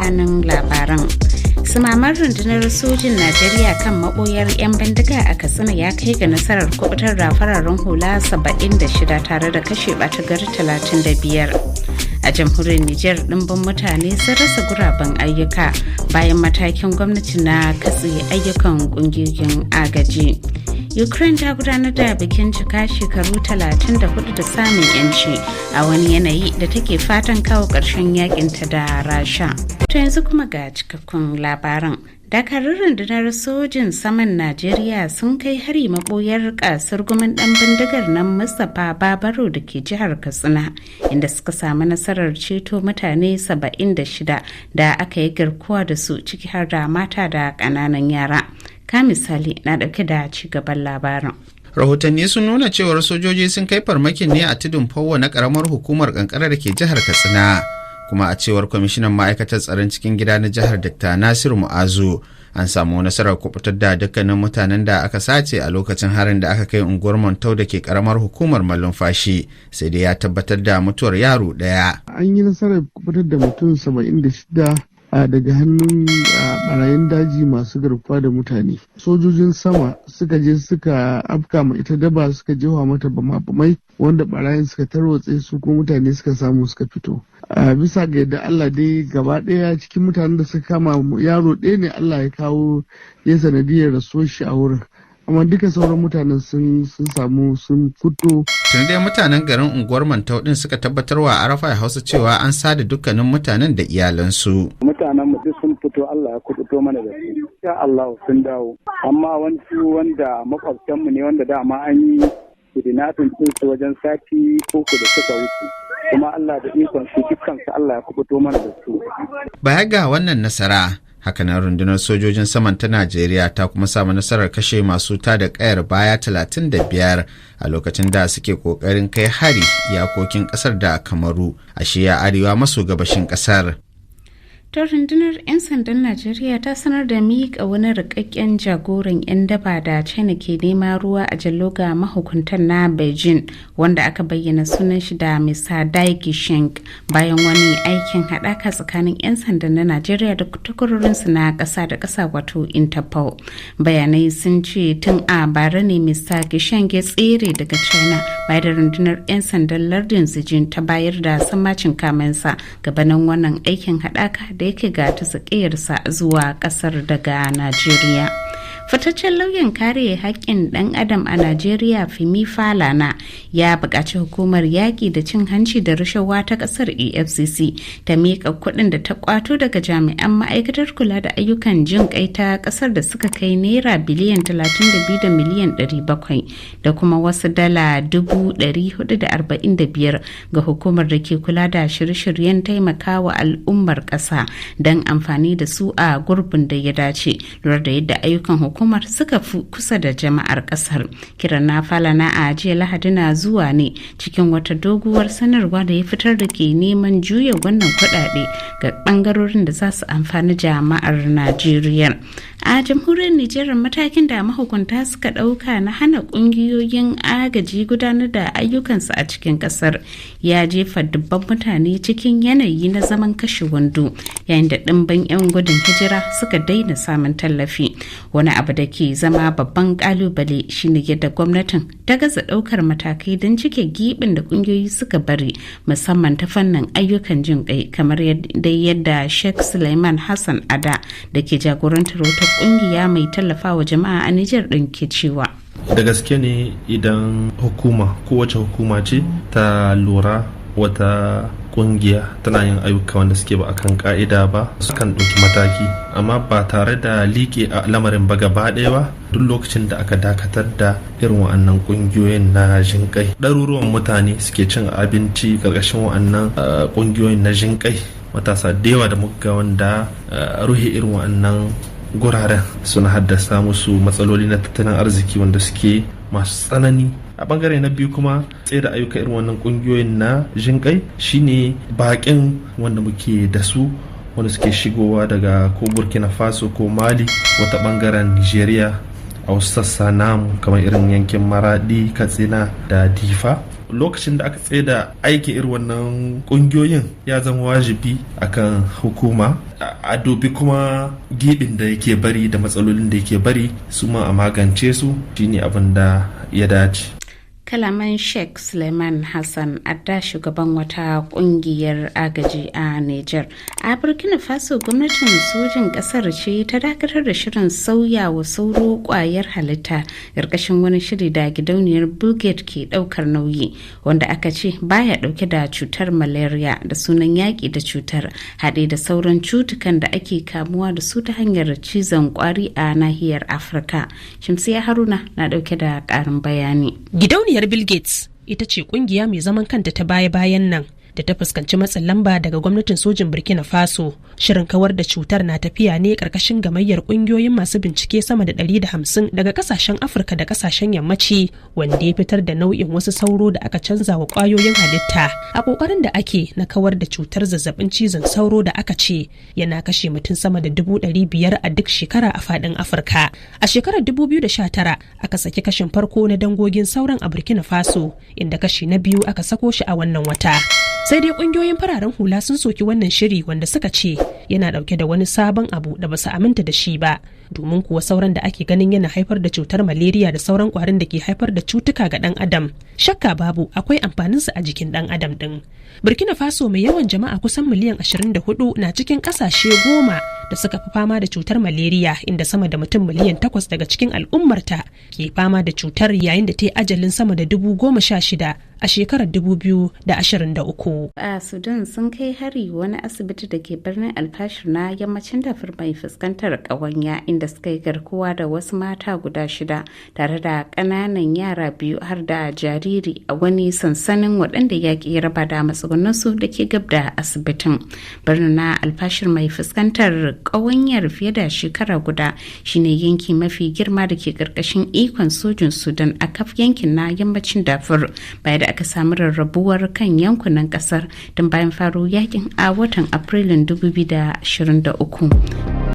Kanin labaran. Sumaman rundunar sojin Najeriya kan maboyar 'yan bindiga a Katsina ya kai ga nasarar kubutar da fararen hula 76 tare da kashe ɓata gari 35. A jamhuriyar Nijar, ɗimbin mutane sun rasa guraben ayyuka bayan matakin gwamnati na katse ayyukan ƙungiyoyin agaji. Ukraine ta gudanar da bikin cika shekaru 34 da samun yanci a wani yanayi da take fatan kawo ƙarshen yakinta da Rasha. To, yanzu kuma ga cikakkun labaran. Dakarun rundunar sojin saman Najeriya sun kai hari maboyar kasar gumin dan bindigar nan Mustapha Babaro da ke jihar Katsina, inda suka samu nasarar ceto mutane 76 da aka yi garkuwa da su, ciki har da mata da ƙananan yara. Ka Misali na ɗauke da ci gaban labarin. Rahotanni sun nuna cewar sojoji sun kai farmakin ne a Tudun Fawo na karamar hukumar Kankara da ke jihar Katsina. Kuma a cewar kwamishinan ma'aikatar tsaron cikin gida na jihar, Dr Nasiru Mu'azu, an samu nasarar kubutar da dukkanin mutanen da aka sace a lokacin harin da aka kai unguwar Montau da ke karamar hukumar Malumfashi. Sai dai ya tabbatar da mutuwar yaro daya. An yi nasarar kubutar da mutum 76 daga hannun barayin daji masu garkuwa da mutane. Sojojin sama suka je suka afka ma ita daba, suka jefa mata bama-bamai wanda barayin suka tarwatse su, kuma mutane suka samu suka fito. Bisa ga yadda Allah dai, gaba ɗaya cikin mutanen da suka kama, yaro ɗaya ne Allah ya kawo ya sanadiyar rasuwar shi a wurin, amma duka sauran mutanen sun samu sun fito. Tun dai mutanen garin unguwar Mantau din suka tabbatar wa RFI Hausa cewa an sada dukkanin mutanen da iyalansu. Mutanen mu duk sun fito, Allah ya kubuto mana da su. Insha Allah sun dawo. Amma wani wanda makwabtan mu ne, wanda dama an yi kidnapping din su wajen sati 3 da suka wuce. Kuma Allah da ikon su, dukkan su Allah ya kubuto mana da su. Baya ga wannan nasara, hakanan rundunar sojojin saman ta Najeriya ta kuma samu nasarar kashe masu tada kayar baya 35 a lokacin da suke kokarin kai hari iyakokin kasar da Kamaru a shiya arewa maso gabashin kasar. Ta rundunar 'yan sandan Najeriya ta sanar da miƙa wani rikakken jagoran 'yan daba da China ke nema ruwa a jallo ga mahukuntan na Beijing, wanda aka bayyana sunan shi da Mr. Daiki Sheng, bayan wani aikin haɗaka tsakanin 'yan sandan na Najeriya da takwarorinsu na ƙasa da ƙasa, wato Interpol. Bayanai sun ce tun a bara ne Mr. Gisheng ya tsere daga China bayan da rundunar 'yan sandan lardin Zijin ta bayar da sammacin kamensa, gabanin wannan aikin haɗaka da yake ga ta zuwa kasar daga Najeriya. Fitaccen lauyan kare haƙƙin ɗan adam a Najeriya, Femi Falana, ya buƙaci hukumar yaƙi da cin hanci da rashawa ta ƙasar, EFCC, ta miƙa kuɗin da ta ƙwato daga jami'an ma'aikatar kula da ayyukan jin kai ta ƙasar da suka kai naira biliyan 32 da miliyan 700 da kuma wasu dala 445 ga hukumar da ke kula da shirye-shiryen taimakawa al'ummar ƙasa don amfani da su a gurbin da ya dace, lura da yadda ayyukan hukumar suka fi kusa da jama'ar kasar. Kiran na Falana a jiya Lahadi na zuwa ne cikin wata doguwar sanarwa da ya fitar da ke neman juya wannan kuɗaɗe ga ɓangarorin da za su amfani jama'ar Najeriya. A jamhuriyar Nijar, matakin da mahukunta suka ɗauka na hana ƙungiyoyin agaji gudanar da ayyukansu a cikin ƙasar ya jefa dubban mutane cikin yanayi na zaman kashe wando, yayin da ɗimbin 'yan gudun hijira suka daina samun tallafi. Wani abu da ke zama babban kalubale shine yadda gwamnatin ta gaza ɗaukar matakai don cike gibin da ƙungiyoyi suka bari, musamman ta fannin ayyukan jin kai, kamar yadda Sheikh Suleiman Hassan Ada da ke jagorantar wata kungiya mai tallafawa jama'a a Nijar ɗin ke cewa. Da gaske ne, idan hukuma, kowace hukuma ce, ta lura wata kungiya tana yin ayyuka wanda suke ba akan ka'ida ba, sukan ɗauki mataki, amma ba tare da liƙe a lamarin ba gaba ɗaya ba. Duk lokacin da aka dakatar da irin wa'annan ƙungiyoyin na jinƙai, ɗaruruwan mutane suke cin abinci ƙarƙashin wa'annan ƙungiyoyin na jinƙai, matasa da yawa da muka ga wanda ruhe irin wa'annan guraren suna haddasa musu matsaloli na tattalin arziki wanda suke masu tsanani. A bangare na biyu kuma, tsaye da ayyuka irin wannan kungiyoyin na jinƙai shine baƙin wanda muke da su, wanda suke shigowa daga ko Burkina Faso ko Mali, wata bangaren Nigeria. a wasu sassa namu kamar irin yankin Maradi, Katsina da Difa. Lokacin da aka tsaida aiki irin wannan kungiyoyin, ya zama wajibi akan hukuma a dubi kuma gibin da yake bari da matsalolin da yake bari, su ma a magance su. Shine abin da ya dace. Kalaman Sheikh Suleiman Hassan Adda, shugaban wata kungiyar agaji a Niger. A Burkina Faso, gwamnatin sojin kasar ce ta dakatar da shirin sauya wa sauro kwayar halitta karkashin wani shiri da gidauniyar Bill ke daukar nauyi, wanda aka ce baya dauke da cutar malaria, da sunan yaƙi da cutar haɗe da sauran cutukan da ake kamuwa da su ta hanyar cizon kwari a nahiyar Afirka. Shamsiya Haruna na dauke da ƙarin bayani. Gidauniyar Bill Gates ita ce kungiya mai zaman kanta ta baya-bayan nan da ta fuskanci matsin lamba daga gwamnatin sojin Burkina Faso. Shirin kawar da cutar na tafiya ne karkashin gamayyar kungiyoyin masu bincike sama da 150 daga kasashen Afirka da kasashen Yammaci, wanda ya fitar da nau'in wasu sauro da aka canza wa kwayoyin halitta a kokarin da ake na kawar da cutar zazzabin cizon sauro da aka ce yana kashe mutum sama da 500,000 a duk shekara a faɗin Afirka. A shekarar 2019 aka saki kashin farko na dangogin sauran a Burkina Faso, inda kashi na biyu aka sako shi a wannan wata. Sai dai kungiyoyin fararen hula sun soki wannan shiri, wanda suka ce yana dauke da wani sabon abu da basu aminta da shi ba, domin kuwa sauran da ake ganin yana haifar da cutar malaria da sauran kwarin da ke haifar da cutuka ga dan adam, shakka babu akwai amfaninsu a jikin dan adam din. Burkina Faso mai yawan jama'a kusan miliyan 24 na cikin kasashe 10 da suka fi fama da cutar malaria, inda sama da mutum miliyan 8 daga cikin al'ummarta ke fama da cutar, yayin da ta yi ajalin sama da 16,000 a shekarar 2023. A Sudan, sun kai hari wani asibiti da ke birnin Alfashir na yammacin Dafur mai fuskantar ƙawanya, inda suka yi garkuwa da wasu mata guda shida tare da ƙananan yara biyu har da jariri a wani sansanin waɗanda yaƙi ya raba da matsugunansu da ke gab da asibitin. Birnin na Alfashir mai fuskantar ƙawanyar fiye da shekara guda shine yanki mafi girma da ke ƙarƙashin ikon sojin Sudan a kaf yankin na yammacin Dafur, baya da aka samu rarrabuwar kan yankunan kasar don bayan faro yakin a watan Afrilun 2023.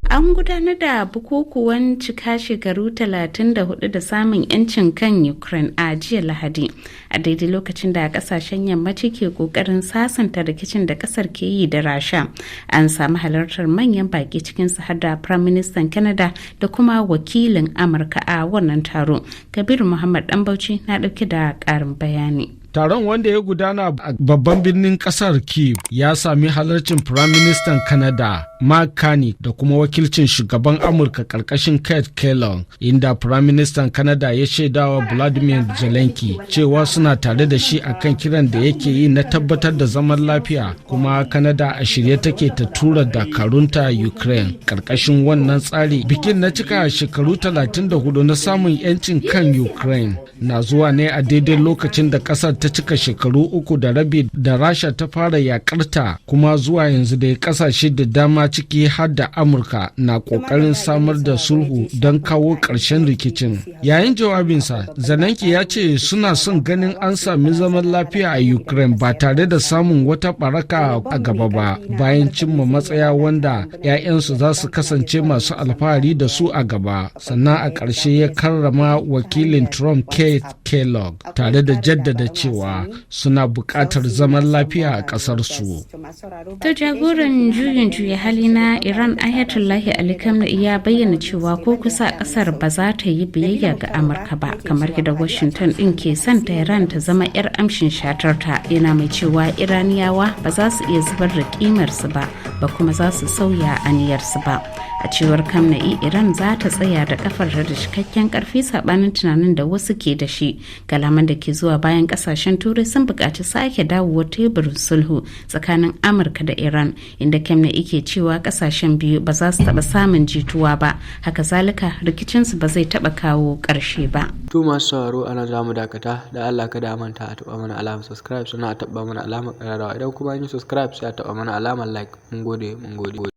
An gudanar da bukukuwan cika shekaru 34 da samun 'yancin kan Ukraine a jiya Lahadi, a daidai lokacin da kasashen yammaci ke kokarin sasanta rikicin da kasar ke yi da Rasha. An samu halartar manyan baki, cikin su har da Prime Minister Canada da kuma wakilin Amurka a wannan taro. Kabir Muhammad Danbauchi na dauke da karin bayani. Taron, wanda ya gudana a babban birnin kasar Kiev, ya sami halarcin Firaministan Canada Mark Carney da kuma wakilcin shugaban Amurka karkashin Keith Kellogg, inda Firaministan Canada ya shaidawa Vladimir Zelensky cewa suna tare da shi akan kiran da yake yi na tabbatar da zaman lafiya, kuma Canada a shirye take ta tura dakarunta Ukraine karkashin wannan tsari. Bikin na cika shekaru 34 na samun 'yancin kan Ukraine na zuwa ne a daidai lokacin da kasar ta cika shekaru 3.5 da Rasha ta fara yakarta, kuma zuwa yanzu da kasashe da dama, ciki har da Amurka, na kokarin samar da sulhu don kawo ƙarshen rikicin. Yayin jawabinsa, Zelensky ya ce suna son ganin an sami zaman lafiya a Ukraine ba tare da samun wata baraka a gaba ba, bayan cimma matsaya wanda 'ya'yansu za su kasance masu alfahari da su a gaba. Sannan a ƙarshe ya karrama wakilin Trump Keith Kellogg tare da jaddada cewa suna buƙatar zaman lafiya a ƙasarsu. To, jagoran juyin juya hali na Iran Ayatollahi Ali Khamenei ya bayyana cewa ko kusa kasar ba za ta yi biyayya ga Amurka ba, kamar yadda Washington din ke son Tehran ta zama 'yar amshin shatarta. Yana mai cewa Iraniyawa ba za su iya zubar da kimarsu ba, ba kuma za su sauya aniyarsu ba. A cewar Khamenei, Iran za ta tsaya da kafarta da cikakken karfi, sabanin tunanin da wasu ke da shi. Kalaman da ke zuwa bayan kasashen Turai sun buƙaci sake dawowar teburin sulhu tsakanin Amurka da Iran, inda Khamenei ke cewa kasashen biyu ba za su taɓa samun jituwa ba, haka zalika rikicinsu ba zai taɓa kawo ƙarshe ba. To, masu sauraro, ana za mu dakata. Da Allah kada a manta a taɓa mana alamar subscribe, sannan a taɓa mana alamar ƙararrawa. Idan kuma an yi subscribe, sai a taɓa mana alamar like. Mun gode, mun gode.